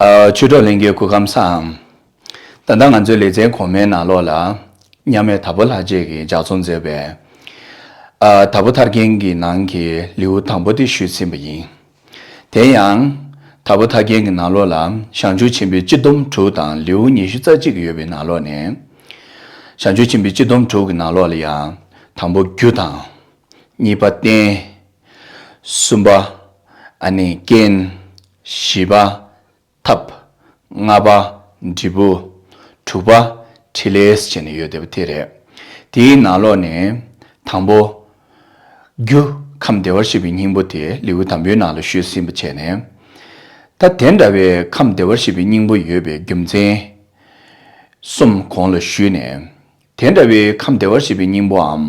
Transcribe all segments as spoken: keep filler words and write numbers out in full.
ཨ། ཆོས་གྲོགས་ལྷན་རྒྱས་སྐུ་ཁམས་བཟང་། ད་ལྟ་ང་ཚོའི་ལེ་ཚན་གོང་མའི་ནང་ལོགས་ལ། མཉམ་མེད་དྭགས་པོ་ལྷ་རྗེ་གིས་ལྗགས་རྩོམ་མཛད་པའི། ཨ། དྭགས་པོ་ཐར་རྒྱན་གྱི་ནང་གི་ལེའུ་དང་པོ་དེ་ཞུས་ཟིན་པ་ཡིན། དེ་ཡང་། དྭགས་པོ་ཐར་རྒྱན་གྱི་ནང་ལོགས་ལ་བྱང་ཆུབ་ཆེན་པོའི་སྤྱི་སྡོམ་དྲུག་དང་ལེའུ་ཉི་ཤུ་རྩ་གཅིག་ཡོད་པའི་ནང་ལོགས་ནས། བྱང་ཆུབ་ཆེན་པོའི་སྤྱི་སྡོམ་དྲུག་གི་ནང་ལོགས་ལ་ཡང་། དང་པོ་རྒྱུ་དང་། གཉིས་པ་རྟེན། གསུམ་པ། ཨ་ནི་རྐྱེན། བཞི་པ། ཐབས། ལྔ་པ། འབྲས་བུ། དྲུག་པ། ཕྲིན་ལས་ཟེར་ནས་ཡོད་བསྡད་པ་དེ་རེད། དེའི་ནང་ལོགས་ནས་དང་པོ། རྒྱུ་ཁམས་བདེ་བར་གཤེགས་པའི་སྙིང་པོ་དེ་ལེའུ་དང་པོའི་ནང་ལ་ཞུས་ཟིན་པ་བྱས་ནས། ད་དེ་འདྲ་བའི་ཁམས་བདེ་བར་གཤེགས་པའི་སྙིང་པོ་ཡོད་པའི་རྒྱུ་མཚན་གསུམ་གོང་ལ་ཞུས་ནས། དེ་འདྲ་བའི་ཁམས་བདེ་བར་གཤེགས་པའི་སྙིང་པོའམ།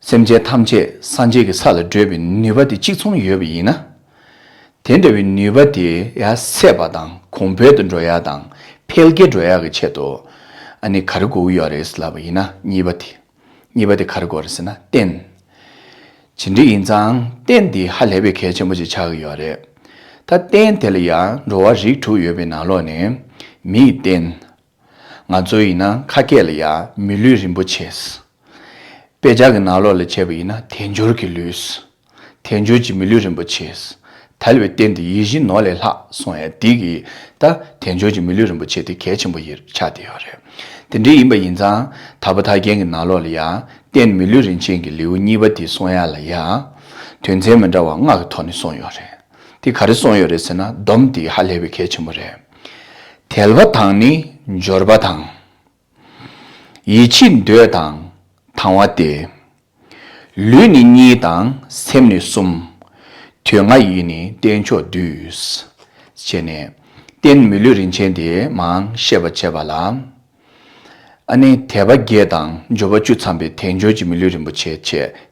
སེམས་ཅན་ཐམས་ཅད་སངས་རྒྱས་ཀྱི་ས་ལ་བགྲོད་པའི་ནུས་པ་དེ་གཅིག་མཚུངས་ཡོད་པ་ཡིན་ན། དེ་འདྲ་བའི་ནུས་པ་དེ་ཡང་སད་པ་དང་གོང་འཕེལ་དུ་འགྲོ་ཡ་དང་འཕེལ་རྒྱས་འགྲོ་ཡ་གི་ཆེད་དུ། ཨ་ནི་ག་རེ་དགོས་ཀྱི་ཡོད་རེད་ལབ་པ་ཡིན་ན་གཉིས་པ་དེ། གཉིས་པ་དེ་ག་རེ་དགོས་རེད་ཟེར་ན་རྟེན། ཇི་འདྲ་ཡིན་ཙང་རྟེན་འདི་ཧ་ལས་པའི་གལ་ཆེན་པོ་ཞིག་ཆགས་ཀྱི་ཡོད་རེད། ད་རྟེན་དེ་ལ་ཡང་འགྲོ་བ་རིགས་དྲུག་ཡོད་པའི་ནང་ལོགས་ནས་མིའི་རྟེན། ང་ཚོ་ཡིན་ན་ཁ་སྐད་ལ་ཡ་མི་ལུས་རིན་པོ་ཆེ། དཔེ་ཆ་གི་ནང་ལོགས་ལ་བྱས་པ་ཡིན་ན་དལ་འབྱོར་གྱི་ལུས། དལ་འབྱོར་གྱི་མི་ལུས་རིན་པོ་ཆེ། དལ་བའི་རྟེན་དེ་ཡིད་བཞིན་ནོར་ལས་ལྷག་གསུང་ཡ་དེ་གི་ད་དལ་འབྱོར་གྱི་མི་ལུས་རིན་པོ་ཆེ་དེ་གལ་ཆེན་པོ་ཡིན་ཆགས་བསྡད་ཡོད་རེད། དེ་འདྲ་ཡིན་པ་ཡིན་ཙང་དྭགས་པོ་ཐར་རྒྱན་གྱི་ནང་ལོགས་ལ་ཡ་རྟེན་མི་ལུས་རིན་ཆེན་གྱི་ལེའུ་གཉིས་པ་དེ་གསུང་ཡ་ལ་ཡ། དོན་ཚན་མི་འདྲ་བ་ལྔ་གི་ཐོག་ནས་གསུངས་ཡོད་རེད། དེ་ག་རེ་གསུངས་ཡོད་རེད་ཟེར་ན་སྡོམ་དེ་ཧ་ལས་པའི་གལ་ཆེན་པོ་རེད། དལ་བ་དང་ནི་འབྱོར་པ་དང་། ཡིད་ཆེས་འདོད་དང་དང་བ་སྟེ། ལུས་ནི་གཉིས་དང་སེམས་ནི་གསུམ། དོན་ལྔ་ཡིས་ནི་རྟེན་མཆོག་བསྡུས། ཞེས་ནས་རྟེན་མི་ལུས་རིན་ཆེན་དེ་མང་བཤད་པ་བྱས་པ་ལ། ཨ་ནི་དད་པ་བརྒྱད་དང་འབྱོར་པ་བཅུ་ཚང་བའི་དལ་འབྱོར་གྱི་མི་ལུས་རིན་པོ་ཆེ་བྱས་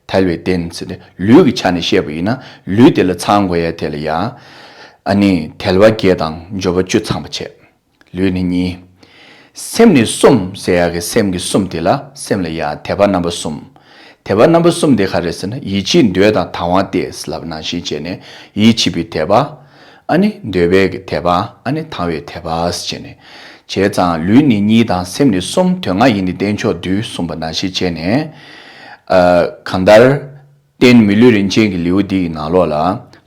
དལ་བའི་རྟེན་ཟེར་ཏེ་ལུས་ཀྱི་ཆ་ནས་བཤད་པ་ཡིན་ན་ལུས་དེ་ལ་ཚང་དགོས་ཡ་དེ་ལ་ཡ། ཨ་ནི་དལ་བ་བརྒྱད་དང་འབྱོར་པ་བཅུ་ཚང་བ་བྱས། ལུས་ནི་གཉིས། སེམས་ནི་གསུམ་ཟེར་ཡག་གི་སེམས་ཀྱི་གསུམ་དེ་ལ་སེམས་ལ་ཡ་དད་པ་རྣམ་པ་གསུམ། དད་པ་རྣམ་པ་གསུམ་དེ་ག་རེ་ཟེར་ན་ཡིད་ཆེས་འདོད་དང་དང་བ་སྟེ་ལབ་ནང་བཞིན་བྱས་ནས་ཡིད་ཆེས་པའི་དད་པ། ཨ་ནི་འདོད་པའི་གི་དད་པ་ཨ་ནི་དང་བའི་དད་པ་ཟེར་བྱས་ནས། བྱས་ཙང་ལུས་ནི་གཉིས་དང་སེམས་ནི་གསུམ་དོན་ལྔ་ཡིས་ནི་རྟེན་མཆོག་བསྡུས་གསུངས་པ་ནང་བཞིན་བྱས་ནས། ཨ། གང་ལྟར། རྟེན་མི་ལུས་རིན་ཆེན་གྱི་ལེའུ་འདི་ཡི་ནང་ལོགས་ལ་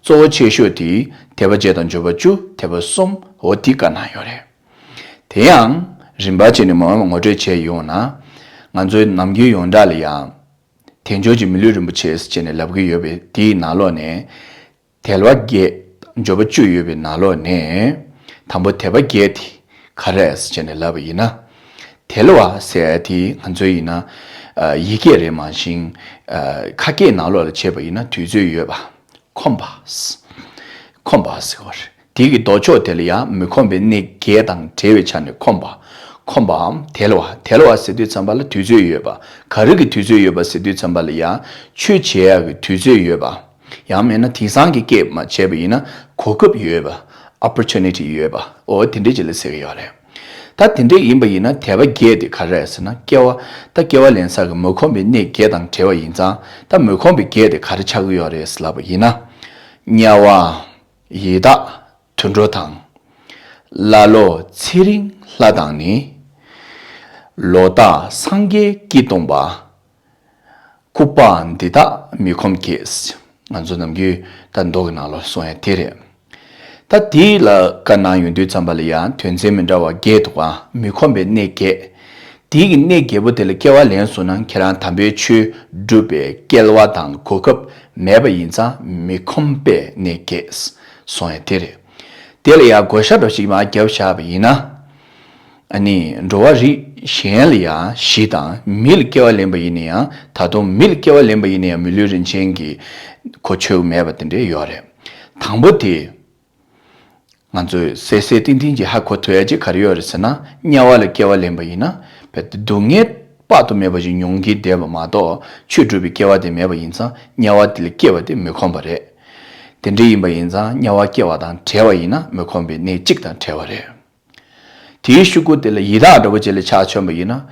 གཙོ་བོ་ཆེ་ཤོས་དེ་དད་པ་བརྒྱད་དང་འབྱོར་པ་བཅུ་དད་པ་གསུམ་འོ་དེ་བཀའ་གནང་ཡོད་རེད། དེ་ཡང་རིམ་པ་བྱས་ནས་མར་ངོ་སྤྲོད་བྱས་ཡོང་ན། ང་ཚོའི་ནམ་རྒྱུན་ཡོངས་གྲགས་ལ་ཡང་དལ་འབྱོར་གྱི་མི་ལུས་རིན་པོ་ཆེ་ཟེར་བྱས་ནས་ལབ་ཀྱི་ཡོད་པའི་དེའི་ནང་ལོགས་ནས། དལ་བ་བརྒྱད། འབྱོར་པ་བཅུ་ཡོད་པའི་ནང་ལོགས་ནས། དང་པོ་དལ་བ་བརྒྱད་དེ་ག་རེ་རེད་ཟེར་བྱས་ནས་ལབ་པ་ཡིན་ན། དལ་བ་ཟེར་ཡ་དེ་ང་ཚོའི་ཡིན་ན། ཨ། ཡི་གེ་རེད་མ་གཞི། ཨ། ཁ་སྐད་ནང་ལོགས་ལ་བྱས་པ་ཡིན་ན་དུས་ཚོད་ཡོད་པ། ཁོམ་པ། ཁོམ་པ་ཟེར་བ་རེད། དེ་གི་ལྡོག་ཕྱོགས་དེ་ལ་ཡང་མི་ཁོམ་པའི་གནས་བརྒྱད་དང་བྲལ་བའི་ཆ་ནས་ཁོམ་པ། ཁོམ་པའམ་དལ་བ། དལ་བ་ཟེར་དུས་ཙམ་པ་ལ་དུས་ཚོད་ཡོད་པ། ག་རེ་གི་དུས་ཚོད་ཡོད་པ་ཟེར་དུས་ཙམ་པ་ལ་ཡང་ཆོས་བྱེད་ཡག་གི་དུས་ཚོད་ཡོད་པ། ཡང་མིན་ན་དེང་སང་གི་སྐད་མ་བྱས་པ་ཡིན་ན་གོ་སྐབས་ཡོད་པ། opportunity ཡོད་པ། འོ་དེ་འདྲའི་ཅིག་ལ་ཟེར་གི་ཡོད་རེད། ད་དེ་འདྲའི་ཡིན་པ་ཡིན་ན་དལ་བ་བརྒྱད་དེ་ག་རེ་རེད་ཟེར་ན་སྐྱེ་བ། ད་སྐྱེ་བ་ལེན་ས་གི་མི་ཁོམ་པའི་གནས་བརྒྱད་དང་བྲལ་བ་ཡིན་ཙང་ད་མི་ཁོམ་པའི་བརྒྱད་དེ་ག་རེ་ཆགས་ཀྱི་ཡོད་རེད་ལབ་པ་ཡིན་ན། དམྱལ་བ། ཡི་དྭགས་དུད་འགྲོ་དང་། ཀླ་ཀློ་ཚེ་རིང་ལྷ་དང་ནི། ལོག་ལྟ་སངས་རྒྱས་སྐྱིད་སྟོང་པ། ལྐུགས་པ་འདི་དག་མི་ཁོམ་བརྒྱད། ང་ཚོ་ནམ་རྒྱུན་ད་མདོ་གི་ནང་ལ་གསུང་ཡ་དེ་རེད། ད་དེ་ལ་བཀའ་གནང་ཡོང་དུས་ཙམ་པ་ལ་ཡང་དོན་ཚན་མི་འདྲ་བ་བརྒྱད་འདུག་ག་མི་ཁོམ་པའི་གནས་བརྒྱད། དེ་གི་གནས་བརྒྱད་པོ་དེ་ལ་སྐྱེ་བ་ལེན་སོང་ན་ཁྱེད་རང་དམ་པའི་ཆོས་སྒྲུབ་པའི་སྐལ་བ་དང་གོ་སྐབས་མེད་པ་ཡིན་ཙང་མི་ཁོམ་པའི་གནས་བརྒྱད་གསུང་ཡ་དེ་རེད། དེ་ལ་ཡང་བགོ་བཤའ་འདྲ་ཞིག་མར་བརྒྱབ་བཞག་པ་ཡིན་ན། ཨ་ནི་འགྲོ་བ་རིགས་གཞན་ལ་ཡང་བཞི་དང་མི་ལ་སྐྱེ་བ་ལེན་པ་ཡིན་ན་ཡང་ད་དུང་མི་ལ་སྐྱེ་བ་ལེན་པ་ཡིན་ན་ཡང་མི་ལུས་རིན་ཆེན་གྱི་གོ་ཆོད་མེད་པ་དེ་འདྲ་ཡོད་རེད། དང་པོ་དེ། ང་ཚོས་གསལ་གསལ་ཏིང་ཏིང་གིས་ཧ་གོ་ཐུབ་ཡ་ཅིག་ག་རེ་ཡོད་རེད་ཟེར་ན་དམྱལ་བ་ལ་སྐྱེ་བ་ལེན་པ་ཡིན་ན་བས་ཏེ་སྡུག་བསྔལ་དཔག་ཏུ་མེད་པ་ཞིག་མྱོང་གིན་བསྡད་པ་མ་གཏོགས་ཆོས་སྒྲུབ་པའི་སྐྱེ་བ་དེ་མེད་པ་ཡིན་ཙང་དམྱལ་བ་དེ་ལ་སྐྱེ་བ་དེ་མི་ཁོམ་པ་རེད། དེ་འདྲ་ཡིན་པ་ཡིན་ཙང་དམྱལ་བ་སྐྱེ་བ་དང་བྲལ་བ་ཡིན་ན་མི་ཁོམ་པའི་གནས་གཅིག་དང་བྲལ་བ་རེད། དེའི་ཤུལ་ལྐོག་དེ་ལ་ཡི་དྭགས་འདྲ་པོ་ཅིག་ལ་ཆ་མཚོན་པ་ཡིན་ན།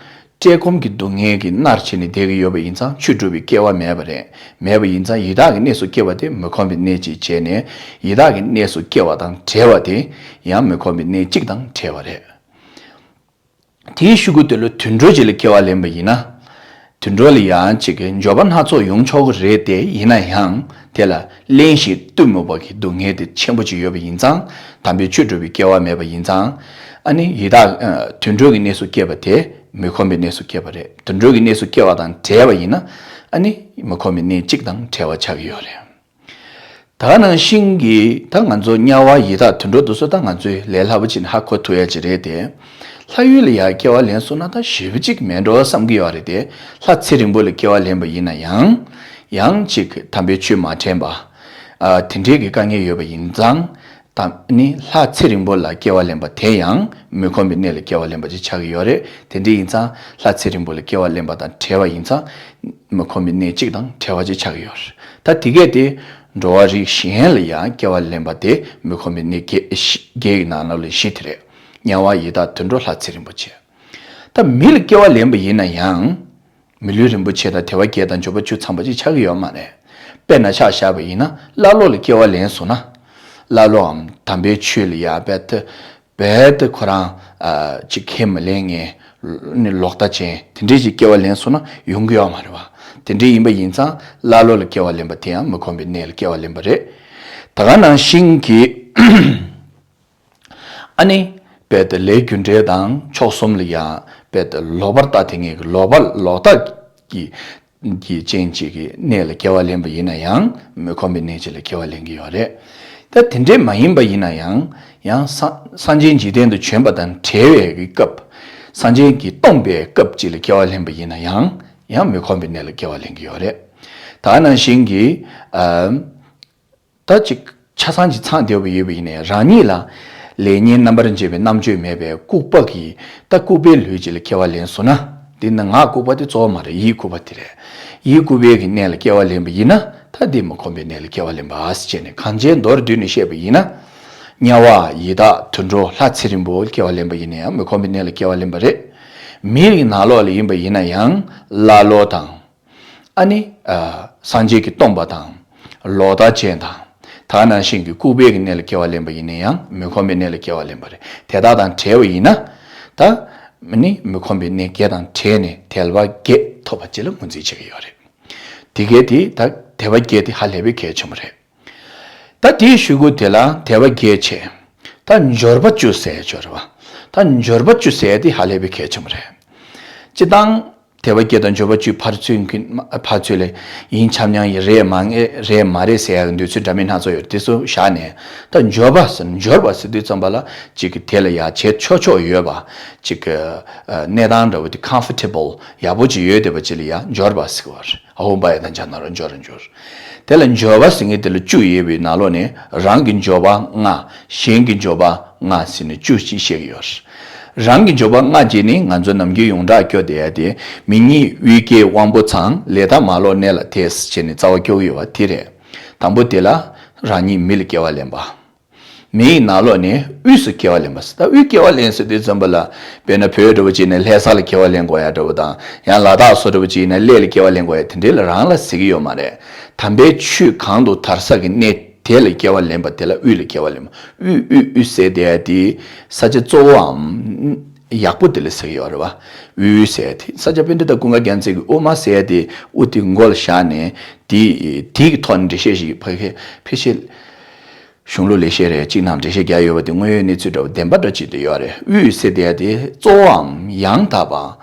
བཀྲེས་སྐོམ་གྱི་སྡུག་བསྔལ་གྱིས་མནར་བྱས་ནས་བསྡད་ཀྱི་ཡོད་པ་ཡིན་ཙང་ཆོས་སྒྲུབ་པའི་སྐལ་བ་མེད་པ་རེད། མེད་པ་ཡིན་ཙང་ཡི་དྭགས་ཀྱི་གནས་སུ་སྐྱེ་བ་དེ་མི་ཁོམ་པའི་གནས་ཅིག་བྱས་ནས་ཡི་དྭགས་ཀྱི་གནས་སུ་སྐྱེ་བ་དང་བྲལ་བ་དེ་ཡང་མི་ཁོམ་པའི་གནས་གཅིག་དང་བྲལ་བ་རེད། དེའི་ཤུལ་གུ་དེ་ལ་དུད་འགྲོ་ཅིག་ལ་སྐྱེ་བ་ལེན་པ་ཡིན་ན། དུད་འགྲོ་ལ་ཡང་ཅིག་གི་འབྱོར་པ་སྣ་ཚོགས་ཡོང་ཆོག་གི་རེད་དེ། ཡིན་ན་ཡང་དེ་ལ་གླེན་ཞིང་གཏི་མུག་པ་གི་སྡུག་བསྔལ་དེ་ཆེན་པོ་ཅིག་ཡོད་པ་ཡིན་ཙང་། དམ་པའི་ཆོས་སྒྲུབ་པའི་སྐལ་བ་མེད་པ་ཡིན་ཙང་། ཨ་ནི་ཡི་དྭགས་ཨ་དུད་འགྲོ་གི་གནས་སུ་སྐྱེས་པ་དེ་མི་ཁོམ་པའི་གནས་སུ་སྐྱེས་པ་རེད། དུད་འགྲོ་གི་གནས་སུ་སྐྱེ་བ་དང་བྲལ་བ་ཡིན་ན། ཨ་ནི་མི་ཁོམ་པའི་གནས་གཅིག་དང་བྲལ་བ་ཆགས་ཀྱི་ཡོད་རེད། ད་ག་ནང་བཞིན་གྱི་ད་ང་ཚོ་དམྱལ་བ་ཡི་དྭགས་དུད་འགྲོ་དེ་ཚོ་ད་ང་ཚོས་ལས་སླ་པོ་ཅིག་ནས་ཧ་གོ་ཐུབ་ཡ་ཅིག་རེད་དེ། ལྷ་ཡུལ་ལ་ཡར་སྐྱེ་བ་ལེན་སོང་ན་ད་ཞེ་པོ་ཅིག་མེད་འགྲོ་བསམ་གྱི་ཡོད་རེད་དེ། ལྷ་ཚེ་རིང་པོ་ལ་སྐྱེ་བ་ལེན་པ་ཡིན་ན་ཡང་། ཡང་ཅིག་དམ་པའི་ཆོས་མ་དྲན་པ། ཨ་དེ་འདྲའི་གི་དཀའ་ངལ་ཡོད་པ་ཡིན་ཙང་། ད་ནི་ལྷ་ཚེ་རིང་པོ་ལ་སྐྱེ་བ་ལེན་པ་དེ་ཡང་མི་ཁོམ་པའི་གནས་ལ་སྐྱེ་བ་ལེན་པ་ཅིག་ཆགས་ཀྱི་ཡོད་རེད། དེ་འདྲ་ཡིན་ཙང་ལྷ་ཚེ་རིང་པོ་ལ་སྐྱེ་བ་ལེན་པ་དང་བྲལ་བ་ཡིན་ཙང་། མི་ཁོམ་པའི་གནས་གཅིག་དང་བྲལ་བ་ཅིག་ཆགས་ཀྱི་ཡོད་རེད། ད་དེ་གས་དེ་འགྲོ་བ་རིགས་གཞན་ལ་ཡང་སྐྱེ་བ་ལེན་པ་དེ་མི་ཁོམ་པའི་གནས་བརྒྱད་བཞི་བརྒྱད་ཀྱི་ནང་ལོགས་ལས་བཞི་དེ་རེད། དམྱལ་བ་ཡི་དྭགས་དུད་འགྲོ་ལྷ་ཚེ་རིང་པོ་བཅས། ད་མི་ལ་སྐྱེ་བ་ལེན་པ་ཡིན་ན་ཡང་། མི་ལུས་རིན་པོ་ཆེ་དང་དལ་བ་བརྒྱད་དང་འབྱོར་པ་བཅུ་ཚང་བ་ཅིག་ཆགས་ཀྱི་ཡོད་མ་རེད། དཔེར་ན་ཆ་བཞག་པ་ཡིན་ན་ཀླ་ཀློ་ལ་སྐྱེ་བ་ལེན་སོང་ན། ཀླ་ཀློའམ་དམ་པའི་ཆོས་ལ་ཡ་རྦད་དེ་རྦད་དེ་ཁོ་རང་ཨ་ཅིག་ཁས་མི་ལེན་མཁན་ནི་ལོག་ལྟ་ཅན་དེ་འདྲས་ཅིག་སྐྱེ་བ་ལེན་སོང་ན་ཡོང་གི་ཡོད་མ་རེད་བ། དེ་འདྲས་ཡིན་པ་ཡིན་ཙང་ཀླ་ཀློ་ལ་སྐྱེ་བ་ལེན་པ་དེ་ཡང་མི་ཁོམ་པའི་གནས་ལ་སྐྱེ་བ་ལེན་པ་རེད། ད་ག་ནང་བཞིན་གྱི། ཨ་ནི། རྦད་དེ་ལས་རྒྱུ་འབྲས་དང་མཆོག་གསུམ་ལ་ཡང་རྦད་དེ་ལོག་པར་ལྟ་དེ་ངེས་ཀྱི་ལོག་པ་ལོག་ལྟ་གི་གི་ཅན་ཅིག་གི་གནས་ལ་སྐྱེ་བ་ལེན་པ་ཡིན་ན་ཡང་མི་ཁོམ་པའི་གནས་ཅིག་ལ་སྐྱེ་བ་ལེན་གྱི་ཡོད་རེད། ད་དེ་འདྲས་མ་ཡིན་པ་ཡིན་ན་ཡང་ཡང་སངས་སངས་རྒྱས་འཇིག་རྟེན་དུ་བྱོན་པ་དང་བྲལ་བའི་གི་སྐབས། སངས་རྒྱས་ཀྱིས་སྟོང་པའི་སྐབས་ཅིག་ལ་སྐྱེ་བ་ལེན་པ་ཡིན་ན་ཡང་ཡང་མི་ཁོམ་པའི་གནས་ལ་སྐྱེ་བ་ལེན་གྱི་ཡོད་རེད། ད་ནང་བཞིན་གྱི་ཨ། ད་ཅིག་ཆ་ཚང་ཅིག་ཚང་བསྡད་པ་ཡོད་པ་ཡིན་ནའི་རང་ཉིད་ལ་ལེགས་ཉེས་རྣམ་པར་འབྱེད་པའི་རྣམ་དཔྱོད་མེད་པའི་ལྐུགས་པ་གི་ད་ལྐུགས་པའི་ལུས་ཅིག་ལ་སྐྱེ་བ་ལེན་སོང་ན། འདི་ནི་ངག་ལྐུགས་པ་དེ་གཙོ་བོ་མ་རེད། ཡིད་ལྐུགས་པ་དེ་རེད། ཡིད་ལྐུགས་པའི་གི་གནས་ལ་སྐྱེ་བ་ལེན་པ་ཡིན་ན་ད་འདི་མི་ཁོམ་པའི་གནས་ལ་སྐྱེ་བ་ལེན་པ་ཟེར་བྱས་ནས་གང་ཅིའི་མདོར་བསྡུས་ནས་བཤད་པ་ཡིན་ན། དམྱལ་བ་ཡི་དྭགས་དུད་འགྲོ་ལྷ་ཚེ་རིང་པོ་སྐྱེ་བ་ལེན་པ་ཡིན་ན་ཡང་མི་ཁོམ་པའི་གནས་ལ་སྐྱེ་བ་ལེན་པ་རེད། མིའི་ནང་ལོགས་ལ་ཡིན་པ་ཡིན་ན་ཡང་ཀླ་ཀློ་དང་། ཨ་ནི། ཨ། སངས་རྒྱས་ཀྱིས་སྟོང་པ་དང་། ལོག་ལྟ་ཅན་དང་། ད་ནང་བཞིན་གྱི་ལྐུགས་པའི་གི་གནས་ལ་སྐྱེ་བ་ལེན་པ་ཡིན་ན་ཡང་མི་ཁོམ་པའི་གནས་ལ་སྐྱེ་བ་ལེན་པ་རེད། དེ་དག་དང་བྲལ་བ་ཡིན་ན། ད། ནི་མི་ཁོམ་པའི་གནས་བརྒྱད་དང་བྲལ་ནས་དལ་བ་བརྒྱད་ཐོབ་པ་ཅིག་ལ་ངོས་འཛིན་བྱེད་ཀྱི་ཡོད་རེད། དེ་གས་དེ་ད་དལ་བ་བརྒྱད་དེ་ཧ་ལས་པའི་གལ་ཆེན་པོ་རེད། ད་དེའི་ཤུལ་གུ་དེ་ལ་དལ་བ་བརྒྱད་བྱས། ད་འབྱོར་པ་བཅུ་ཟེར་ཡ་ཅིག་ཡོད་རེད་བ། ད་འབྱོར་པ་བཅུ་ཟེར་ཡ་དེ་ཧ་ལས་པའི་གལ་ཆེན་པོ་རེད། སྤྱིར་བཏང་དལ་བ་བརྒྱད་དང་འབྱོར་པ་བཅུའི་ཕར་ཚུར་གྱི་ཕར་ཚུར་ལ་ཡིན་ཆ་མཉམ་ཡིན་རེད་མ་ངེས་རེད་མ་རེད་ཟེར་ཡ་གི་འདོད་ཚུལ་འདྲ་མིན་སྣ་ཚོགས་ཡོད་རེད། དེ་ཚོ་བཞག་ནས་ད་འབྱོར་པ་ཟེར་འབྱོར་པ་ཟེར་དུས་ཙམ་པ་ལ་ཅིག་གི་དེ་ལ་ཡ་བྱེད་ཆོག་ཆོག་ཡོད་པ། ཅིག་གི་གནས་སྟངས་འདྲ་བོ་དེ་comfortable ཡག་པོ་ཅིག་ཡོད་བསྡད་པ་ཅིག་ལ་ཡ་འབྱོར་པ་ཟེར་གི་ཡོད་རེད། ཨ་ཧོ་བ་ཡ་དང་ཇ་ན་རོ་འབྱོར་འབྱོར། དེ་ལ་འབྱོར་བ་ཟེར་མཁན་དེ་ལ་བཅུ་ཡོད་པའི་ནང་ལོགས་ནས་རང་གི་འབྱོར་པ་ལྔ། གཞན་གྱི་འབྱོར་པ་ལྔ་ཟེར་ནས་བཅུ་ཅིག་བཤད་ཀྱི་ཡོད་རེད། རང་གི་འབྱོར་པ་ལྔ་བྱས་ནས་ང་ཚོ་ནམ་རྒྱུན་ཡོངས་གྲགས་སྐྱོར་བསྡད་ཡ་དེ། མི་ཉིད་དབུས་སྐྱེས་དབང་པོ་ཚང་། ལས་མཐའ་མ་ལོག་གནས་ལ་དེས་བྱས་ནས་རྩ་བ་སྐྱོར་གྱི་ཡོད་པ་དེ་རེད། དང་པོ་དེ་ལ་རང་ཉིད་མི་ལ་སྐྱེ་བ་ལེན་པ། མིའི་ནང་ལོགས་ནས་དབུས་སུ་སྐྱེ་བ་ལེན་པ་ཟེར། ད་དབུས་སྐྱེ་བ་ལེན་ཟེར་དུས་ཙམ་པ་ལ། དཔེར་ན་བོད་འདྲ་བོ་ཅིག་ནས་ལྷ་ས་ལ་སྐྱེ་བ་ལེན་དགོས་ཡ་འདྲ་བོ་དང་། ཡང་ལ་དྭགས་སོགས་འདྲ་བོ་ཅིག་ནས་གླེ་ལ་སྐྱེ་བ་ལེན་དགོས་ཡ་དེ་འདྲའི་ལ་རང་ལ་ཟེར་གྱི་ཡོད་མ་རེད། དམ་པའི་ཆོས་གང་དུ་དར་ས་གི་གནས་དེ་ལ་སྐྱེ་བ་ལེན་པ་དེ་ལ་དབུས་ལ་སྐྱེ་བ་ལེན་པ། དབུས་དབུས་དབུས་ཟེར་དེ་ཡ་དེ་ས་ཆ་གཙོ་བོའམ་ཡག་པོ་དེ་ལ་ཟེར་གྱི་ཡོད་རེད་བ། དབུས་ཟེར་དེ་ས་ཆ་དཔེ་འདི་ད་ཀུན་དགའ་རྒྱལ་མཚན་གྱི་དབུ་མ་ཟེར་དེ་དབུ་དེ་མགོ་ལ་བཞག་ནས་དེ་དེ་གི་ཐོག་ནས་འགྲེལ་བཤད་ཞིག་ཕ་གི་ཕལ་ཆེར། གཞུང་ལུགས་ལེགས་བཤད་རེ་གཅིག་ནང་འགྲེལ་བཤད་རྒྱག་ཡོད་པ་དེ་དངོས་ཡོད་གནས་ཚུལ་འདྲ་བོ་བདེན་པ་འདྲ་གཅིག་ཏུ་ཡོད་རེད། དབུས་ཟེར་དེ་དེ་གཙོ་བོའམ་ཡང་དག་པ་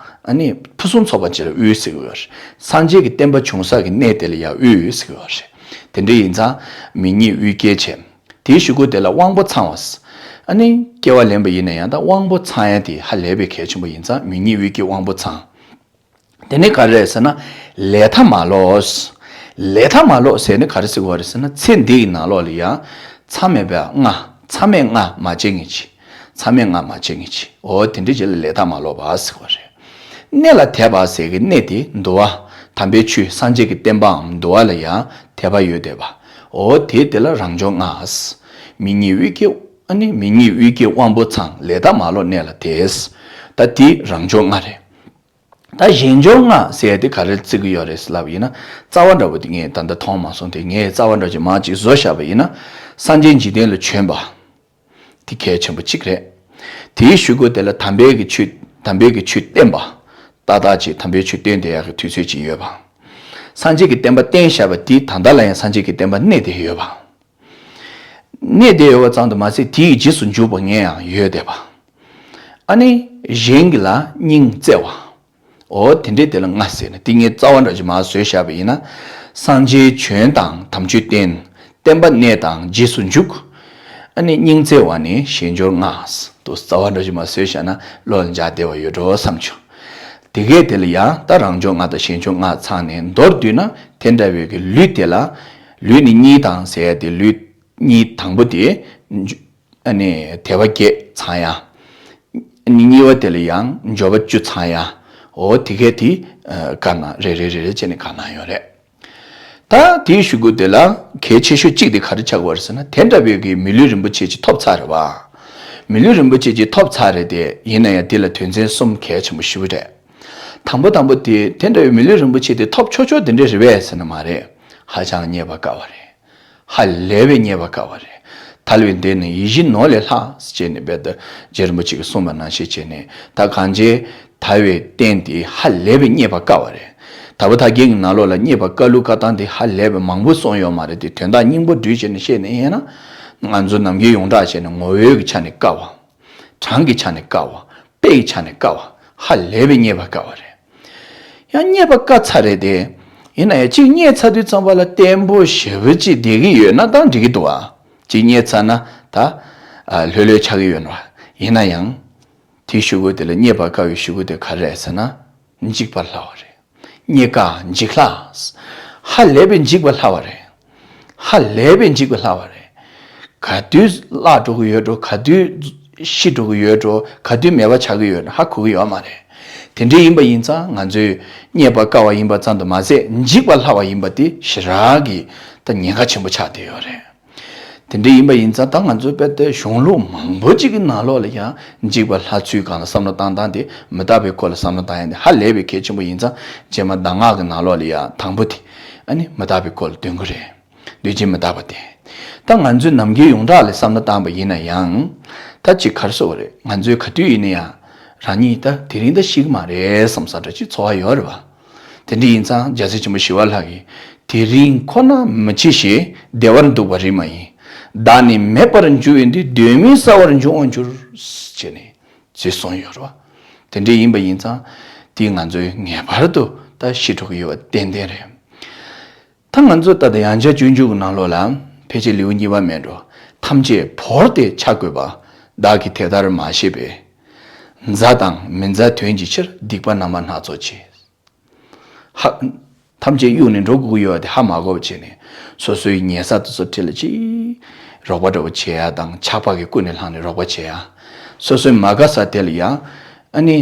ཨ་ནི་ཕུན་སུམ་ཚོགས་པ་ཅིག་ལ་དབུས་ཟེར་གི་ཡོད་རེད། སངས་རྒྱས་ཀྱི་བསྟན་པ་བྱུང་ས་གི་གནས་དེ་ལ་ཡང་དབུས་ཟེར་གི་ཡོད་རེད། དེ་འདྲ་ཡིན་ཙང་མི་ཉིད་དབུས་སྐྱེས་བྱས། དེའི་གཞུག་གུ་དེ་ལ་དབང་པོ་ཚང་བ། ཨ་ནི་སྐྱེ་བ་ལེན་པ་ཡིན་ན་ཡང་ད་དབང་པོ་ཚང་ཡ་དེ་ཧ་ལས་པའི་གལ་ཆེན་པོ་ཡིན་ཙང་མི་ཉིད་དབུས་སྐྱེས་དབང་པོ་ཚང་། དེ་ནི་ག་རེ་རེད་ཟེར་ན། ལས་མཐའ་མ་ལོག་ལས་མཐའ་མ་ལོག་ཟེར་ནི་ག་རེ་ཟེར་གྱི་ཡོད་རེད་ཟེར་ན། ཚེ་འདི་ཡི་ནང་ལོགས་ལ་ཡང་མཚམས་མེད་པའི་སྔ། མཚམས་མེད་སྔ་མ་བྱེད་ངེས་ཀྱི། མཚམས་མེད་སྔ་མ་བྱེད་ངེས་ཀྱི། འོ་དེ་འདྲ་ཅིག་ལ་ལས་མཐའ་མ་ལོག་པ་ཟེར་གྱི་ཡོད་རེད། གནས་ལ་དད་པ་ཟེར་གྱི་གནས་དེ་འདུལ་བ། དམ་པའི་ཆོས་སངས་རྒྱས་ཀྱི་བསྟན་པའམ་འདུལ་བ་ལ་ཡང་དད་པ་ཡོད་བསྡད་པ། འོ་དེ་དེ་ལ་རང་འབྱོར་ལྔ། མི་ཉིད་དབུས་སྐྱེས་ཨ་ནི་མི་ཉིད་དབུས་སྐྱེས་དབང་པོ་ཚང་། ལས་མཐའ་མ་ལོག་གནས་ལ་དེས། ད་དེ་རང་འབྱོར་ལྔ་རེད། ད་གཞན་འབྱོར་ལྔ་ཟེར་ཡ་དེ་ག་རེ་བརྩི་གི་ཡོད་རེད་ལབ་ཡིན་ན། རྩ་བ་འདྲ་བོ་དེ་ངས་ད་ལྟ་མཐོང་མ་སོང་སྟེ། ངས་རྩ་བ་འདྲ་ཅིག་མར་ཅིག་བཟོ་བཞག་པ་ཡིན་ན། སངས་རྒྱས་འཇིག་རྟེན་ལ་བྱོན་པ་དེ་གལ་ཆེན་པོ་གཅིག་རེད། དེའི་གཞུག་གུ་དེ་ལ་དམ་པའི་གི་ཆོས། དམ་པའི་གི་ཆོས་བསྟན་པ། ཏག་ཏག་ཅིག་དམ་པའི་ཆོས་བསྟན་བསྡད་ཡག་གི་དུས་ཚོད་ཅིག་ཡོད་པ། སངས་རྒྱས་ཀྱི་བསྟན་པ་བསྟན་བཞག་པ་དེ་ད་ལྟ་ལ་ཡང་སངས་རྒྱས་ཀྱི་བསྟན་པ་གནས་བསྡད་ཡོད་པ། གནས་བསྡད་ཡོད་པ་ཙམ་དུ་མ་ཟད། དེའི་རྗེས་སུ་འཇུག་པ་ངས་ཡང་ཡོད་བསྡད་པ། ཨ་ནི་གཞན་གྱི་ལ་སྙིང་བརྩེ་བ། འོ་དེ་འདྲའི་དེ་ལ་ལྔ་ཟེར་ནས། དེ་ངས་རྩ་བ་འདྲ་ཅིག་མར་བཟོས་བཞག་པ་ཡིན་ན། སངས་རྒྱས་བྱོན་དང་དམ་ཆོས་བསྟན། བསྟན་པ་གནས་དང་རྗེས་སུ་འཇུག་ཨ་ནི་སྙིང་བརྩེ་བ་ནི་གཞན་འབྱོར་ལྔ། དུ་རྩ་བ་འདྲ་ཅིག་མར་བཟོས་བཞག་ན་བློ་ལ་འཇགས་བདེ་བ་ཡོད་འགྲོ་བསམ་བྱུང་། དེ་གས་དེ་ལ་ཡང་ད་རང་འབྱོར་ལྔ་དང་གཞན་འབྱོར་ལྔ་ཚང་ནས་མདོར་བསྡུས་ན། དེ་འདྲ་བའི་གི་ལུས་དེ་ལ། ལུས་ནི་གཉིས་དང་ཟེར་ཡ་དེ། ལུས་གཉིས། དང་པོ་དེ་ཨ་ནི་དད་པ་བརྒྱད་ཚང་ཡ། ཨ་ནི་གཉིས་པ་དེ་ལ་ཡང་འབྱོར་པ་བཅུ་ཚང་ཡ། འོ་དེ་གས་དེ་ཨ་བཀའ་གནང་། རེ་རེ་རེ་རེ་བྱས་ནས་བཀའ་གནང་ཡོད་རེད། ད་དེའི་གཞུག་གུ་དེ་ལ་གལ་ཆེ་ཤོས་གཅིག་དེ་ག་རེ་ཆགས་ཀྱི་ཡོད་རེད་ཟེར་ན། དེ་འདྲ་བའི་གི་མི་ལུས་རིན་པོ་ཆེ་ཅིག་ཐོབ་ཚར་རེད་བ། མི་ལུས་རིན་པོ་ཆེ་ཅིག་ཐོབ་ཚར་རེད་དེ། ཡིན་ན་ཡང་དེ་ལ་དོན་ཚན་གསུམ་གལ་ཆེན་པོ་ཞེ་པོ་རེད། དང་པོ་དང་པོ་དེ། དེ་འདྲ་བའི་མི་ལུས་རིན་པོ་ཆེ་དེ་ཐོབ་ཆོག་ཆོག་དེ་འདྲ་རེད་པས་ཟེར་ན་མ་རེད། ཧ་ཅང་རྙེད་པར་དཀའ་བ་རེད། ཧ་ལས་པའི་རྙེད་པར་དཀའ་བ་རེད། དལ་བའི་ལྡན་ནི་ཡིད་བཞིན་ནོར་ལས་ལྷག་ཅེས་ནས། རྦད་དེ་རྗེ་རིན་པོ་ཆེ་གིས་གསུངས་པ་ནང་བཞིན་བྱས་ནས། ད་གང་ཅི་དལ་བའི་རྟེན་དེ་ཧ་ལས་པའི་རྙེད་པར་དཀའ་བ་རེད། དལ་བ་དལ་བརྒྱད་ཀྱི་ནང་ལོགས་ལ་རྙེད་པར་དཀའ་ལུགས་དཀའ་སྟངས་དེ་ཧ་ལས་པའི་མང་པོ་གསུངས་ཡོད་མ་རེད་དེ། དོན་དག་སྙིང་པོ་བསྡུས་བྱས་ནས་བཤད་ནས་ཡིན་ན། ང་ཚོ་ནམ་རྒྱུན་ཡོངས་གྲགས་བྱས་ནས་ངོ་བོའི་གི་ཆ་ནས་དཀའ་བ། གྲངས་ཀྱི་ཆ་ནས་དཀའ་བ། དཔེ་ཡི་ཆ་ནས་དཀའ་བ། ཧ་ལས་པའི་རྙེད་པར་དཀའ་བ་རེད། ཡང་རྙེད་པར་དཀའ་ཚར་རེད་དེ། ཡིན་ན་ཡང་གཅིག་རྙེད་ཚར་དུས་ཙམ་པ་ལ་བརྟན་པོ་ཞེ་པོ་ཅིག་བསྡད་ཀྱི་ཡོད་ན་ད་འགྲིག་གི་འདུག་བ། གཅིག་རྙེད་ཚར་ན་ད་ཨ་ལྷོད་ལྷོད་ཆགས་ཀྱི་ཡོད་རེད་བ། ཡིན་ན་ཡང་དེའི་གཞུག་གུ་དེ་ལ། རྙེད་པར་དཀའ་བའི་གཞུག་གུ་དེ་ག་རེ་རེད་ཟེར་ན། འཇིག་པར་སླ་བ་རེད། རྙེད་དཀའ་འཇིག་སླ། ཧ་ལས་པའི་འཇིག་པར་སླ་བ་རེད། ཧ་ལས་པའི་འཇིག་པར་སླ་བ་རེད། ག་དུས་བརླག་འགྲོ་གི་ཡོད་འགྲོ། ག་དུས་ཤི་འགྲོ་གི་ཡོད་འགྲོ། ག་དུས་མེད་པ་ཆགས་ཀྱི་ཡོད་འགྲོ། ཧ་གོ་གི་ཡོད་མ་རེད། དེ་འདྲ་ཡིན་པ་ཡིན་ཙང་ང་ཚོས་རྙེད་པར་དཀའ་བ་ཡིན་པ་ཙམ་དུ་མ་ཟད། འཇིག་པར་སླ་བ་ཡིན་པ་དེ་ཞེ་དྲག་གི་ད་ཉེན་ཁ་ཆེན་པོ་ཆགས་བསྡད་ཡོད་རེད། དེ་འདྲ་ཡིན་པ་ཡིན་ཙང་ད་ང་ཚོའི་དཔེ་དེ་གཞུང་ལུགས་མང་པོ་ཅིག་གི་ནང་ལོགས་ལ་ཡང་འཇིག་པར་སླ་ཚུལ་སྒང་ལ་བསམ་བློ་བཏང་སྟངས་དེ། མི་རྟག་པའི་སྐོར་ལ་བསམ་བློ་བཏང་ཡ་དེ་ཧ་ལས་པའི་གལ་ཆེན་པོ་ཡིན་ཙང་། རྗེ་མ་གདམས་ངག་གི་ནང་ལོགས་ལ་ཡང་དང་པོ་དེ་ཨ་ནི་མི་རྟག་པའི་སྐོར་ལ་འདོན་གྱི་རེད། འདུས་བྱས་མི་རྟག་པ་དེ། ད་ང་ཚོས་ནམ་རྒྱུན་ཡོངས་གྲགས་ལ་བསམ་བློ་བཏང་པ་ཡིན་ན་ཡང་། ད་ཅིག་ག་རེ་ཟེར་དགོས་རེད། ང་ཚོས་ག་དུས་ཡིན་ན་ཡང་རང་ཉིད་ད་དེ་རིང་ད་ཤི་གི་མ་རེད་བསམ་ས་འདྲ་ཅིག་ཚོར་བ་ཡོད་རེད་བ། དེ་འདྲ་ཡིན་ཙང་རྒྱལ་སྲས་ཆེན་པོ་ཞི་བ་ལྷ་གིས། དེ་རིང་ཁོ་ན་མི་འཆི་ཞིང་། བདེ་བར་འདུག་པ་རིགས་མ་ཡིན། བདག་ནི་མེད་པར་འགྱུར་བའི་མཐུས། གདོད་མའི་ས་བར་འབྱུང་བར་འགྱུར། ཅེས་ནས་ཅེས་གསུངས་ཡོད་རེད་བ། དེ་འདྲ་ཡིན་པ་ཡིན་ཙང་དེ་ང་ཚོས་ངེས་པར་དུ་ད་ཤི་འགྲོ་གི་ཡོད་པ་ཏན་ཏན་རེད། ད་ང་ཚོ་ད་ལྟ་ཡང་བསྐྱར་སྤྱོད་འཇུག་གི་ནང་ལོགས་ལ། ཕལ་ཆེར་ལེའུ་གཉིས་པ་མེད་འགྲོ། ཐམས་ཅད་བོར་ཏེ་འཆར་དགོས་པ། བདག་གིས་དེ་ལྟར་མ་ཤེས་པས། མཛའ་དང་མི་མཛའ་དོན་གྱི་ཕྱིར། སྡིག་པ་རྣམ་པ་སྣ་ཚོགས་བྱས། ཧ། ཐམས་ཅད་གཡུགས་ནས་འགྲོ་དགོས་ཀྱི་ཡོད་པ་དེ་ཧ་མ་གོ་བ་བྱས་ནས། སོ་སོའི་ཉལ་ས་དེ་ཚོ་དེ་ལ་ཅིག་རོགས་པ་འདྲ་པོ་བྱེད་ཡ་དང་། ཆགས་པ་གིས་ཀུན་ནས་བསླངས་ནས་རོགས་པ་བྱེད་ཡ། སོ་སོའི་མ་དགའ་ས་དེ་ལ་ཡང་ཨ་ནི་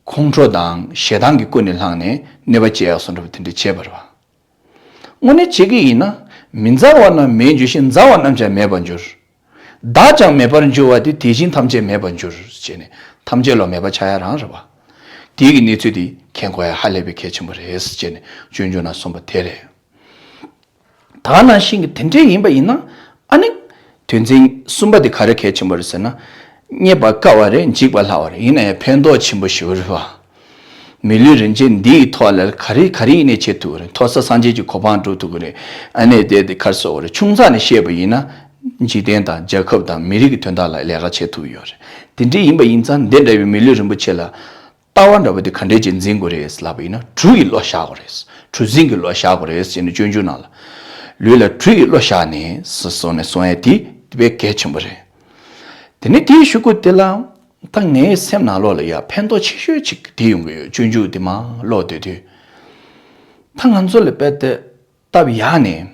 ཁོང་ཁྲོ་དང་ཞེ་སྡང་གིས་ཀུན་ནས་བསླངས་ནས་གནོད་པ་བྱེད་ཡ་བཟོ་འདྲ་པོ་དེ་འདྲ་བྱས་པ་རེད་བ། དངོས་གནས་བྱེད་ཀྱི་ཡིན་ན། མི་མཛའ་བ་རྣམས་མེད་འགྱུར་ཞིང་། མཛའ་བ་རྣམས་ཀྱང་མེད་པར་འགྱུར། བདག་ཀྱང་མེད་པར་འགྱུར་བ་དེ། དེ་བཞིན་ཐམས་ཅད་མེད་པར་འགྱུར། ཅེས་ནས་ཐམས་ཅད་ལོ་མེད་པ་ཆགས་ཡ་རང་རེད་བ། དེའི་གི་གནས་ཚུལ་དེ་མཁྱེན་དགོས་ཡ་ཧ་ལས་པའི་གལ་ཆེན་པོ་རེད་ཅེས་ནས་སྤྱོད་འཇུག་ནང་གསུངས་པ་དེ་རེད། ད་ནང་བཞིན་གྱི་དེ་འདྲས་ཡིན་པ་ཡིན་ན། ཨ་ནི་དོན་ཚན་གསུམ་པ་དེ་ག་རེ་གལ་ཆེན་པོ་རེད་ཟེར་ན། རྙེད་པར་དཀའ་བ་རེད། འཇིག་པར་སླ་བ་རེད། ཡིན་ན་ཡང་ཕན་ཐོགས་ཆེན་པོ་ཞེ་པོ་རེད་བ། མི་ལུས་རིན་ཆེན་འདི་ཡི་ཐོག་ལ་ག་རེ་ག་རེ་ཡིན་ནའི་བྱེད་ཐུབ་ཀྱི་རེད། མཐོ་ས་སངས་རྒྱས་ཀྱི་གོ་འཕང་འགྲོ་ཐུབ་ཀྱི་རེད། ཨ་ནི་དེ་དེ་ག་རེ་ཟེར་དགོས་རེད། ཆུང་ཙག་ནས་བཤད་པ་ཡིན་ན། འཇིག་རྟེན་དང་རྒྱལ་ཁབ་དང་མི་རིགས་ཀྱི་དོན་དག་ལ་ལས་ཀ་བྱེད་ཐུབ་ཀྱི་ཡོད་རེད། དེ་འདྲ་ཡིན་པ་ཡིན་ཙང་འདི་འདྲ་བའི་མི་ལུས་རིན་པོ་ཆེ་ལ་ལྟ་བ་འདྲ་པོ་དེ་ག་འདྲས་ཅིག་འཛིན་དགོས་རེད་ལབ་པ་ཡིན་ན། གྲུ་ཡི་བློ་བཞག་དགོས་རེད། གྲུ་གཟིངས་ཀྱི་བློ་བཞག་དགོས་རེད་ཟེར་ནས་སྤྱོད་འཇུག་ནང་ལ། ལུས་ལ་གྲུ་ཡི་བློ་བཞག་ནས་ཟེར་གསུངས་ནས་གསུང་ཡ་དེ་དཔེ་གལ་ཆེན་པོ་རེད། དེ་ནས་དེའི་གཞུག་གུ་དེ་ལ། ད་ངའི་སེམས་ནང་ལོགས་ལ་ཡ་ཕན་ཐོགས་ཆེ་ཤོས་ཅིག་དེ་ཡོང་གི་ཡོད། སྤྱོད་འཇུག་དེ་མར་ཀློག་སྡོད་དུས། ད་ང་ཚོ་ལ་དཔེ་དེ་སྟབས་ཡག་ནས།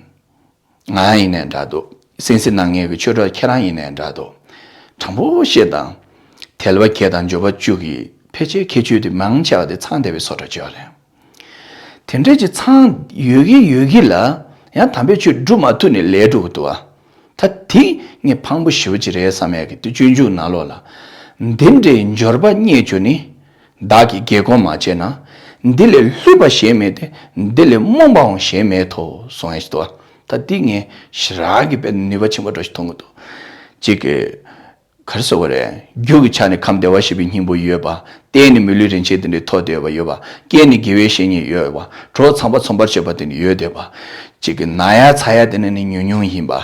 ང་ཡིན་ནའི་འདྲ་འདུག་གསན་གཟིགས་གནང་མཁན་གྱི་ཆོས་གྲོགས་ཁྱེད་རང་ཡིན་ནའི་འདྲ་འདུག་དྲང་པོ་བཤད་དང་། དལ་བ་བརྒྱད་དང་འབྱོར་པ་བཅུ་གི་ཕལ་ཆེར་ཁྱད་ཆོས་དེ་མང་ཆེ་བ་དེ་ཚང་བསྡད་པའི་བཟོ་འདྲ་ཅིག་ཡོད་རེད། དེ་འདྲས་ཀྱི་ཚང་ཡོད་ཀྱི་ཡོད་ཀྱི་ལ། ཡང་དམ་པའི་ཆོས་སྒྲུབ་མ་ཐུབ་ནས་ལས་འགྲོ་གི་འདུག་ཨ། ད་དེ་ངས་ཕངས་པོ་ཞེ་པོ་ཅིག་རེད་བསམ་ཡག་གི་དེ་སྤྱོད་འཇུག་ནང་ལོགས་ལ། འདི་འདྲའི་འབྱོར་པ་རྙེད་རྒྱུ་ནི། བདག་གིས་དགེ་སྒོ་མ་བྱས་ན། འདི་ལས་ལྷོད་པ་གཞན་མེད་དེ། འདི་ལས་རྨོངས་པའང་གཞན་མེད་དོ་གསུང་ཡ་ཞིག་འདུག་ད་འདི་ངས་ཞེ་དྲག་གི་དཔེ་ནུས་པ་ཆེན་པོ་འདྲ་ཞིག་མཐོང་གི་འདུག་གཅིག་གི་ག་རེ་ཟེར་དགོས་རེད། རྒྱུ་གི་ཆ་ནས་ཁམས་བདེ་བར་གཤེགས་པའི་སྙིང་པོ་ཡོད་པ། རྟེན་ནི་མི་ལུས་རིན་ཆེན་དེ་འདྲའི་མཐོ་བདེ་བ་ཡོད་པ། རྐྱེན་ནི་དགེ་བའི་བཤེས་གཉེན་ཡོད་པ། གྲོགས་ཚངས་པ་ཚོམ་པར་བྱེད་པ་དེ་འདྲ་ཡོད་བསྡད་པ། གཅིག་གི་ན་ཡ་ཚ་ཡ་དེ་འདྲ་ནི་ཉུང་ཉུང་ཡིན་པ།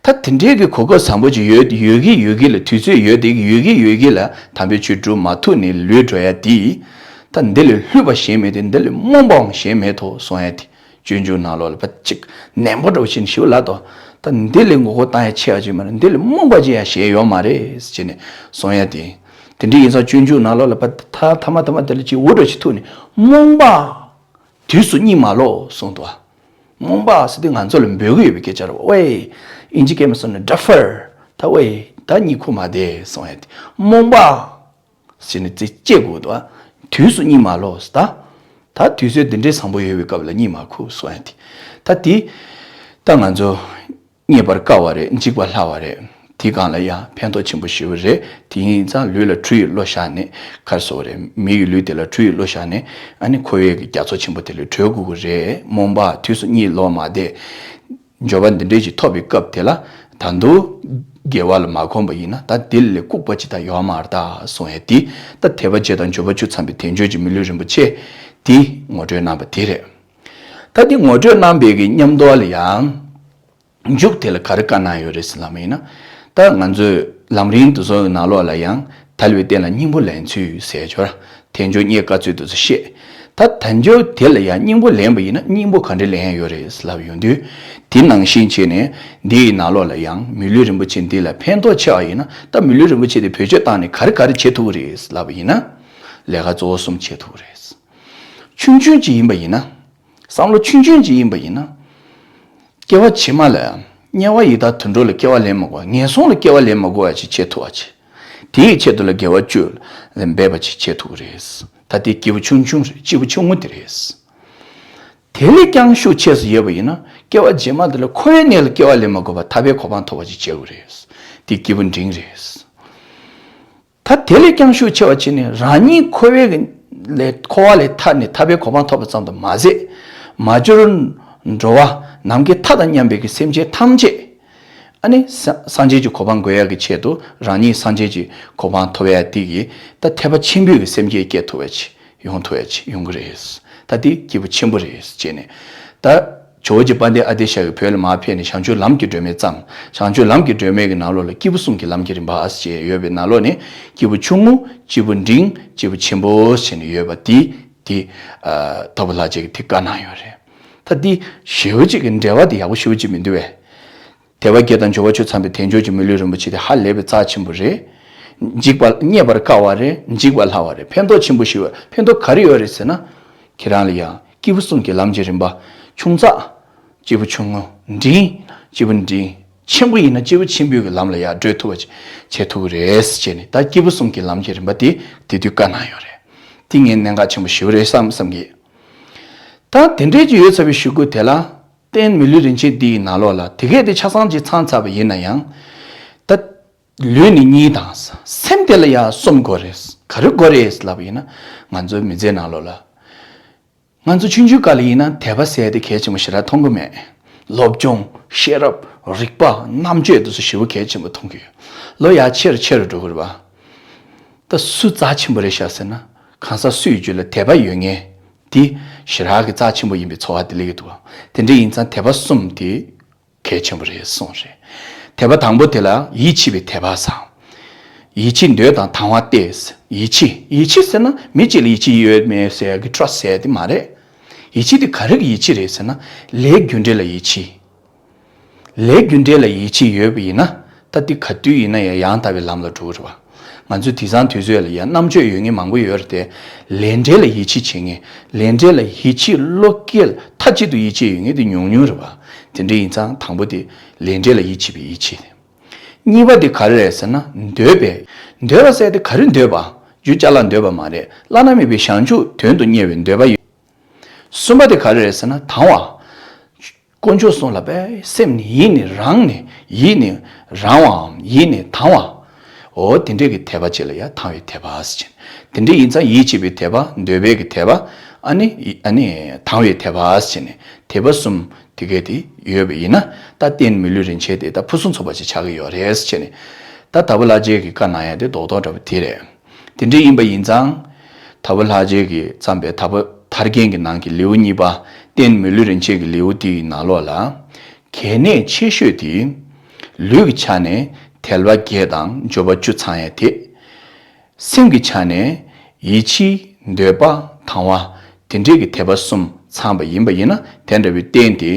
ད་དེ་འདྲའི་གི་གོ་སྐབས་བཟང་པོ་ཅིག་ཡོད་ཡོད་ཀྱི་ཡོད་ཀྱི་ལ། དུས་ཚོད་ཡོད་དེ་ཡོད་ཀྱི་ཡོད་ཀྱི་ལ། དམ་པའི་ཆོས་སྒྲུབ་མ་ཐུབ་ནས་ལུས་འགྲོ་ཡ་དེ། ད་འདི་ལས་ལྷོད་པ་གཞན་མེད་དེ། འདི་ལས་རྨོངས་པའང་གཞན་མེད་དོ་གསུང་ཡ་དེ། སྤྱོད་འཇུག་ནང་ལོགས་ལ་ཕར་གཅིག་ནན་པོ་འདྲ་བོ་བྱས་ནས་ཞུ་ལ་དོ། ད་འདི་ལས་ངོ་རྒོལ་བཏང་ཡ་ཆེ་བ་ཅིག་མ་རེད། འདི་ལས་རྨོངས་པ་ཅིག་ཡང་གཞན་ཡོད་མ་རེད་ཟེར་ནས་གསུང་ཡ་དེ། དེ་འདྲ་ཡིན་ཙང་སྤྱོད་འཇུག་ནང་ལོགས་ལ་ཕར་ཐ་ཐ་མ་ཐ་མ་དེ་ལ་ཅིག་འུར་འདྲ་ཅིག་ཐུག་ནས། རྨོངས་པ་དུས་སུ་གཉིད་མ་ལོག་གསུངས་འདུག་རྨོངས་པ་ཟེར་དུས་ང་ཚོ་ལ་འབོད་ཀྱི་ཡོད་པའི་སྐད་ཆ་རེད། ཝེ། ཨིན་ཇི་སྐད་མ་སོང་ན་ཌ་ཕར། ད་ཝེ། ད་གཉིད་ཁུག་མ་བསྡད་གསུང་ཡ་དེ། རྨོངས་པ་ཟེར་ནས་ཙི་སྐྱེ་དགོས་འདུག་དུས་སུ་གཉིད་མ་ལོག་ཟེར། ད་ད་དུས་ཚོད་འདི་འདྲའི་བཟང་པོ་ཡོད་པའི་སྐབས་ལ་གཉིད་མ་ཁུག་གསུང་ཡ་དེ། ད་དེ་ད་ང་ཚོ་རྙེད་པར་དཀའ་བ་རེད། འཇིག་པར་སླ་བ་རེད། དེ་གང་ལ་ཡང་ཕན་ཐོགས་ཆེན་པོ་ཞེ་པོ་རེད། དེ་ཡིན་ཙང་ལུས་ལ་གྲུ་ཡི་བློ་བཞག་ནས། ག་རེ་ཟེར་དགོས་རེད། མི་ཡི་ལུས་དེ་ལ་གྲུ་ཡི་བློ་བཞག་ནས། ཨ་ནི་འཁོར་བའི་གི་རྒྱ་མཚོ་ཆེན་པོ་དེ་ལས་གྲོལ་དགོས་ཀྱི་རེད། རྨོངས་པ་དུས་སུ་གཉིད་ལོག་མ་བསྡད། འབྱོར་པ་འདི་འདྲའི་ཞིག་ཐོབ་པའི་སྐབས་དེ་ལ། ད་དུང་དགེ་བ་ལ་མ་གོམས་པ་ཡིན་ན། ད་འདི་ལས་ལྐུགས་པ་ཅིག་ད་ཡོད་མ་རེད་ད་གསུང་ཡ་དེ། ད་དད་པ་བྱེད་དང་འབྱོར་པ་བཅུ་ཚང་བའི་དལ་འབྱོར་གྱི་མི་ལུས་རིན་པོ་ཆེ་དེ་ངོ་སྤྲོད་གནང་བ་དེ་རེད། ད་དེ་ངོ་སྤྲོད་གནང་བའི་གི་མཉམ་དུ་ལ་ཡང་། མཇུག་དེ་ལ་ག་རེ་བཀའ་གནང་ཡོད་རེད་ཟེར་ལབ་པ་ཡིན་ན། ད་ང་ཚོས་ལམ་རིམ་དེ་ཚོའི་ནང་ལོགས་ལ་ཡང་དལ་བའི་རྟེན་ལ་སྙིང་པོ་ལེན་ཚུལ་ཟེར་ཡོད། དལ་འབྱོར་རྙེད་དཀའ་ཚུལ་དེ་ཚོ་བཤད། ད་དལ་འབྱོར་དེ་ལ་ཡང་སྙིང་པོ་ལེན་པ་ཡིན་ན་སྙིང་པོ་ག་འདྲ་ལེན་ཡ་ཡོད་རེད་ཟེར་ལབ་ཡོང་དུས། དེ་ནང་བཞིན་བྱས་ནས་འདི་ཡི་ནང་ལོགས་ལ་ཡང་མི་ལུས་རིན་པོ་ཆེ་འདི་ལ་ཕན་ཐོགས་ཆེ་བ་ཡིན་ན། ད་མི་ལུས་རིན་པོ་ཆེ་དེ་བེད་སྤྱོད་བཏང་ནས་ག་རེ་ག་རེ་བྱེད་ཐུབ་ཀྱི་རེད་ཟེར་ལབ་པ་ཡིན་ན། ལས་ཀ་གཙོ་བོ་གསུམ་བྱེད་ཐུབ་ཀྱི་རེད། ཆུང་ཆུང་ཅིག་ཡིན་པ་ཡིན་ན། བསམ་བློ་ཆུང་ཆུང་ཅིག་ཡིན་པ་ཡིན་ན། སྐྱེ་བ་ཕྱི་མ་ལ་དམྱལ་བ་ཡི་དྭགས་དུད་འགྲོ་ལ་སྐྱེ་བ་ལེན་མ་དགོས། ངན་སོང་ལ་སྐྱེ་བ་ལེན་མ་དགོས་པ་ཅིག་བྱེད་ཐུབ་པ་ཅིག་དེའི་ཆེད་དུ་ལ་དགེ་བ་བཅུ་ལ་འབད་པ་ཅིག་བྱེད་ཐུབ་ཀྱི་རེད། ད་དེ་སྐྱེས་བུ་ཆུང་ཆུང་རེད། སྐྱེས་བུ་ཆུང་ངུ་དེ་རེད། དེ་ལས་ཀྱང་ཤུགས་ཆེ་སུ་ཡོད་པ་ཡིན་ན། སྐྱེ་བ་རྗེས་མ་དེ་ལ་འཁོར་བའི་གནས་ལ་སྐྱེ་བ་ལེན་མ་དགོས་པ་ཐར་པའི་གོ་འཕང་ཐོབ་པ་ཅིག་བྱེད་དགོས་རེད། དེ་སྐྱེས་བུ་འབྲིང་རེད། ད་དེ་ལས་ཀྱང་ཤུགས་ཆེ་བ་བྱས་ནས་རང་ཉིད་འཁོར་བའི་ལས། འཁོར་བ་ལས་ཐར་ནས་ཐར་པའི་གོ་འཕང་ཐོབ་པ་ཙམ་དུ་མ་ཟད། མ་གྱུར་འགྲོ་བ་ནམ་མཁའི་མཐའ་དང་མཉམ་པའི་གི་སེམས་ཅན་ཐམས་ཅད། ཨ་ནི་ས་སངས་རྒྱས་ཀྱི་གོ་འཕང་འགོད་ཡག་གི་ཆེད་དུ་རང་ཉིད་སངས་རྒྱས་ཀྱི་གོ་འཕང་ཐོབ་ཡག་དེ་གི་ད་ཐེག་པ་ཆེན་པོའི་གི་སེམས་བསྐྱེད་སྐྱེ་ཐུབ་པ་ཅིག་ཡོང་ཐུབ་ཡ་ཅིག་ཡོང་གི་རེད། ད་དེ་སྐྱེས་བུ་ཆེན་པོ་རེད་ཅེས་ནས། ད་ཇོ་བོ་རྗེ་དཔལ་ལྡན་ཨ་ཏི་ཤ་གིས་བོད་ལ་མར་ཕེབས་ནས་བྱང་ཆུབ་ལམ་གྱི་སྒྲོན་མེ་བརྩམས། བྱང་ཆུབ་ལམ་གྱི་སྒྲོན་མེ་གི་ནང་ལོགས་ལ་སྐྱེས་བུ་གསུམ་གྱི་ལམ་གྱི་རིམ་པ་ཨ་ཟེར་ཡོད་པའི་ནང་ལོགས་ནས། སྐྱེས་བུ་ཆུང་ངུ། སྐྱེས་བུ་ཆེན་པོ་ཟེར་ནས་ཡོད་པ་དེ། དེ་ཨ་དྭགས་པོ་ལྷ་རྗེ་གིས་དེ་བཀའ་གནང་ཡོད་རེད། ད་དེ་ཞེ་པོ་ཅིག་གི་འགྲེལ་པ་དེ་ཡག་པོ་ཞེ་པོ་ཅིག་མི་འདུག་བས། དད་པ་བརྒྱད་དང་འབྱོར་པ་བཅུ་ཚང་བའི་དལ་འབྱོར་གྱི་མི་ལུས་རིན་པོ་ཆེ་དེ་ཧ་ལས་པའི་རྩ་ཆེན་པོ་རེད། འཇིག་པ་རྙེད་པར་དཀའ་བ་རེད། འཇིག་པ་སླ་བ་རེད། ཕན་ཐོགས་ཆེན་པོ་ཞིག་ཡོད། ཕན་ཐོགས་ག་རེ་ཡོད་རེད་ཟེར་ན། ཁྱེད་རང་ལ་ཡང་སྐྱེས་བུ་གསུམ་གྱི་ལམ་གྱི་རིམ་པ། ཆུང་ཙག་སྐྱེས་བུ་ཆུང་ངུ། འབྲིང་། སྐྱེས་བུ་འབྲིང་། ཆེན་པོ་ཡིན་ན་སྐྱེས་བུ་ཆེན་པོའི་གི་ལམ་ལ་ཡར་བགྲོད་ཐུབ་པ་ཅིག་བྱེད་ཐུབ་ཀྱི་རེད་ཟེར་བྱས་ནས། ད་སྐྱེས་བུ་གསུམ་གྱི་ལམ་གྱི་རིམ་པ་དེ་དེ་དུས་བཀའ་གནང་ཡོད་རེད། དེ་ངས་གནད་འགག་ཆེན་པོ་ཞེ་པོ་རེད་བསམ་བསམ་གི། ད་དེ་འདྲའི་ཅིག་ཡོད་ཚར་བའི་གཞུག་གུ་དེ་ལ། རྟེན་མི་ལུས་རིན་ཆེན་འདི་ཡི་ནང་ལོགས་ལ་དེ་གས་དེ་ཆ་ཚང་ཅིག་ཚང་ཚར་བ་ཡིན་ན་ཡང་། ད་ལུས་ནི་གཉིས་དང་། སེམས་དེ་ལ་ཡང་གསུམ་དགོས་རེད། ག་རེ་དགོས་རེད་ལབ་པ་ཡིན་ན། ང་ཚོའི་མི་ཚེའི་ནང་ལོགས་ལ། ང་ཚོ་ཆུང་ཆུང་སྐབས་ལ་ཡིན་ན་དད་པ་ཟེར་དེ་གལ་ཆེན་པོ་ཞེ་དྲག་མཐོང་གི་མེད། སློབ་སྦྱོང་། ཤེས་རབ། རིག་པ། རྣམ་དཔྱོད་དེ་ཚོ་ཞེ་པོ་གལ་ཆེན་པོ་མཐོང་གི་ཡོད། ལོ་ཡར་ཆེ་རུ་ཆེ་རུ་འགྲོ་གི་རེད་པ། ད་སུ་རྩ་ཆེན་པོ་རེད་ཤག་ཟེར་ན། གང་ཟག་སུ་ཡི་རྒྱུད་ལ་དད་པ་ཡོད་མཁན་དེ་ཞེ་དྲག་གི་རྩ་ཆེན་པོ་ཡིན་པའི་ཚོར་བ་དེ་སླེབས་ཀྱི་འདུག་དེ་འདྲ་ཡིན་ཙང་དད་པ་གསུམ་དེ་གལ་ཆེན་པོ་རེད་གསུངས་རེད། དད་པ་དང་པོ་དེ་ལ་ཡིད་ཆེས་པའི་དད་པ་བཟང་། ཡིད་ཆེས་འདོད་དང་དང་བ་སྟེ། ཡིད་ཆེས། ཡིད་ཆེས་ཟེར་ན་མི་གཅིག་ལ་ཡིད་ཆེས་ཡོད་མེད་ཟེར་ཡ་གི་ཊྲ་སི་ཊི་ཟེར་ཡ་དེ་མ་རེད། ཡིད་ཆེས་དེ་ག་རེ་གི་ཡིད་ཆེས་རེད་ཟེར་ན། ལས་རྒྱུ་འབྲས་ལ་ཡིད་ཆེས། ལས་རྒྱུ་འབྲས་ལ་ཡིད་ཆེས་ཡོད་པ་ཡིན་ན། ད་འདི་ག་དུས་ཡིན་ན་ཡང་ཡང་དག་པའི་ལམ་ལ་འགྲོ་གི་རེད་པ། ང་ཚོའི་དེང་སང་དུས་ཚོད་ལ་ཡང་རྣམ་དཔྱོད་ཡོད་མཁན་མང་པོ་ཡོད་རེད་དེ། ལས་འབྲས་ལ་ཡིད་ཆེས་བྱེད་མཁན། ལས་འབྲས་ལ་ཡིད་ཆེས་བློ་སྐྱེད་མཐའ་གཅིག་ཏུ་ཡིད་ཆེས་ཡོད་མཁན་དེ་ཉུང་ཉུང་རེད་པ། དེ་འདྲ་ཡིན་ཙང་དང་པོ་དེ་ལས་འབྲས་ལ་ཡིད་ཆེས་པའི་ཡིད་ཆེས། གཉིས་པ་དེ་ག་རེ་རེད་ཟེར་ན། འདོད་པའི། འདོད་པ་ཟེར་དེ་ག་རེ་འདོད་པ། རྒྱུ་ཅ་ལག་འདོད་པ་མ་རེད། བླ་ན་མེད་པའི་བྱང་ཆུབ་དོན་དུ་གཉེར་བའི་འདོད་པ་ཡོད། གསུམ་པ་དེ་ག་རེ་རེད་ཟེར་ན། དང་བ། དཀོན་མཆོག་གསུམ་ལ་དཔེ་སེམས་ནི་ཡིད་ནི་རངས་ནས། ཡིད་ནི་རང་བའམ་ཡིད་ནི་དང་བ། འོ་དེ་འདྲས་ཀྱི་དད་པ་ཅིག་ལ་ཡང་དང་བའི་དད་པ་ཟེར་བྱས་ནས། དེ་འདྲས་ཡིན་ཙང་ཡིད་ཆེས་པའི་དད་པ། འདོད་པའི་གི་དད་པ། ཨ་ནི་ཨ་ནི་དང་བའི་དད་པ་ཟེར་བྱས་ནས་དད་པ་གསུམ་དེ་གས་དེ་ཡོད་པ་ཡིན་ན། ད་རྟེན་མི་ལུས་རིན་ཆེན་དེ་ད་ཕུན་སུམ་ཚོགས་པ་ཅིག་ཆགས་ཀྱི་ཡོད་རེད་ཟེར་བྱས་ནས། ད་དྭགས་པོ་ལྷ་རྗེ་གི་བཀའ་གནང་ཡ་དེ་རྡོག་རྡོག་འདྲ་པོ་དེ་རེད། དེ་འདྲས་ཡིན་པ་ཡིན་ཙང་། དྭགས་པོ་ལྷ་རྗེ་གིས་བརྩམས་པའི་དྭགས་པོ་ཐར་རྒྱན་གྱི་ནང་གི་ལེའུ་གཉིས་པ། རྟེན་མི་ལུས་རིན་ཆེན་གྱི་ལེའུ་དེའི་ནང་ལོགས་ལ། གལ་གནད་ཆེ་ཤོས་དེ། ལུས་ཀྱི་ཆ་ནས་དལ་བ་བརྒྱད་དང་འབྱོར་པ་བཅུ་ཚང་ཡ་དེ། སེམས་ཀྱི་ཆ་ནས་ཡིད་ཆེས། འདོད་པ། དང་བ། དེ་འདྲས་ཀྱི་དད་པ་གསུམ་ཚང་པ་ཡིན་པ་ཡིན་ན། དེ་འདྲ་བའི་རྟེན་དེ་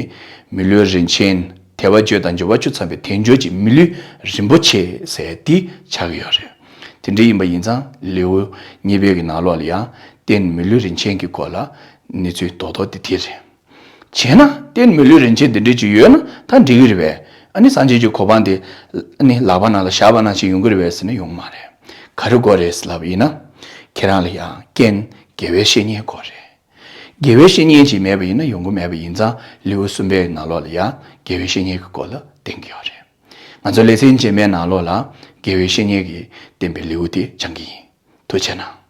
མི་ལུས་རིན་ཆེན། དལ་བ་བརྒྱད་དང་འབྱོར་པ་བཅུ་ཚང་བའི་དལ་འབྱོར་གྱི་མི་ལུས་རིན་པོ་ཆེ་ཟེར་དེ་ཆགས་ཀྱི་ཡོད་རེད། དེ་འདྲ་ཡིན་པ་ཡིན་ཙང་ལེའུ་གཉིས་པའི་གི་ནང་ལོགས་ལ་ཡང་རྟེན་མི་ལུས་རིན་ཆེན་གྱི་སྐོར་ལ་གནས་ཚུལ་རྡོག་རྡོག་དེ་དེ་རེད། བྱས་ན་རྟེན་མི་ལུས་རིན་ཆེན་དེ་འདྲས་ཅིག་ཡོད་ན་ད་འགྲིག་གི་རེད་པས། ཨ་ནི་སངས་རྒྱས་ཀྱི་གོ་འཕང་དེ་ཨ་ནི་ལག་པ་ནང་ལ་བཞག་པ་ནང་བཞིན་ཡོང་གི་རེད་པས་ཟེར་ན་ཡོང་གི་མ་རེད། ག་རེ་དགོས་རེད་ལབ་པ་ཡིན་ན། ཁྱེད་རང་ལ་ཡང་རྐྱེན་དགེ་བའི་བཤེས་གཉེན་དགོས་རེད། དགེ་བའི་བཤེས་གཉེན་ཅིག་མེད་པ་ཡིན་ན་ཡོང་གི་མེད་པ་ཡིན་ཙང་། ལེའུ་གསུམ་པའི་ནང་ལོགས་ལ་ཡང་དགེ་བའི་བཤེས་གཉེན་གྱི་སྐོར་ལ་བསྟན་གྱི་ཡོད་རེད། ང་ཚོ་ལེ་ཚན་རྗེས་མའི་ནང་ལོགས་ལ་དགེ་བའི་བཤེས་གཉེན་གྱིས་བསྟན་པའི་ལེའུ་དེ་སྦྱང་གི་ཡིན། ཐུགས་རྗེ་གནང་།